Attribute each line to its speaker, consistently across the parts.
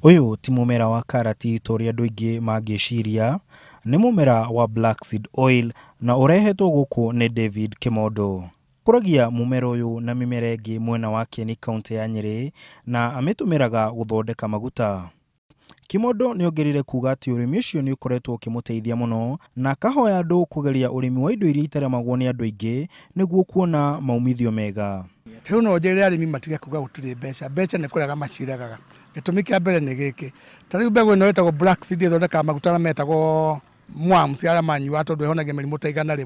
Speaker 1: Ũyũ ti mũmera wa karati ta ũrĩa andũ aingĩ mangĩciria, nĩ mũmera wa black seed oil na ũrehetwo gũkũ nĩ David Kimondo. Akũragia mũmera ũyũ na mĩmera ĩngĩ mwena wa Kieni kauntĩ ya Nyĩrĩ na amĩtũmĩraga gũthondeka maguta. Kimondo nĩongereire kuga atĩ ũrĩmi ũcio nĩ ũkoretwo ũkĩmũteithia mũno na akahoya andũ kũgeria ũrĩmi wa indo iria itarĩmagwo nĩ andũ aingĩ nĩguo kuona maumithio mega.
Speaker 2: Rĩu no njĩre arĩmi matige kuga gũtirĩ mbeca, mbeca nĩ kũrega maciregaga. Gĩtũmi kĩa mbere nĩ gĩkĩ, ta rĩu mbegũ ĩno ĩtagwo black seed ĩthondekaga maguta marĩa metagwo mwams arĩa manyuaga tondũ ĩhonagia mĩrimũ ta 100.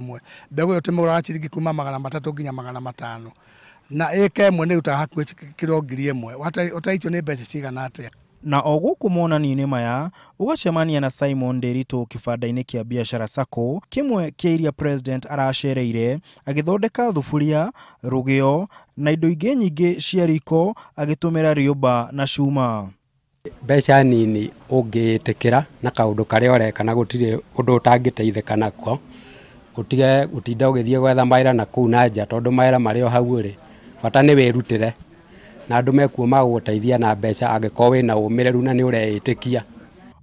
Speaker 2: Mbegũ ĩyo tũmĩgũraga ciringi kuma 300 nginya 500, na ĩka ĩmwe nĩ ĩrutaga hakuhĩ kiro 1000. Ũtarĩ icio nĩ mbeca cigana atĩa?
Speaker 1: Na o gũkũ monanio-inĩ maya ũgacemania na Simon Nderitu kĩbanda-inĩ kĩa Biashara Sacco kĩmwe kĩa iria president aracereire agĩthondeka thuburia, rũgĩo na indo ingĩ nyingĩ cia riko agĩtũmĩra rĩũmba na cuma.
Speaker 3: Mbeca nini ũngĩĩtĩkĩra na kaũndũ karĩa ũreka na gũtirĩ ũndũ ũtangĩteithĩka nako, ũtige gũtinda ũgĩthiĩ gwetha mawĩra na kũu na nja tondũ mawĩra marĩ o hau ũrĩ, bata nĩ wĩrutĩre na andũ mekuo magũgũteithia na mbeca angĩkorwo wĩna ũmĩrĩru na nĩ ũreĩtĩkia.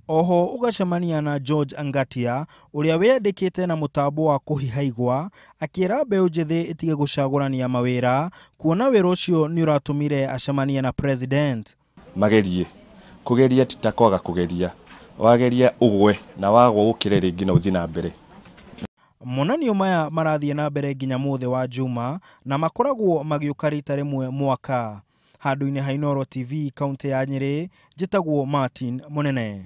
Speaker 1: Oho ũgacemania na George Angatia ũrĩa wĩyandĩkĩte na mũtambo wa kũhiha igwa akĩra mbeũ njĩthĩ ĩtige gũcagũrania mawĩra kuona wĩra ũcio nĩ ũratũmire acemanie na president.
Speaker 4: Magerie kũgeria ti ta kwaga kũgeria, wageria ũgwe na wagwa ũkĩre rĩngĩ na ũthiĩ na mbere.
Speaker 1: Monanio maya marathiĩ na mbere nginya mũthĩ wa Juma na makoragwo magĩũka rita rĩmwe mwaka. Handũ-inĩ ha Inooro TV kaunti ya Nyĩrĩ, njĩtagwo Martin Mũnene.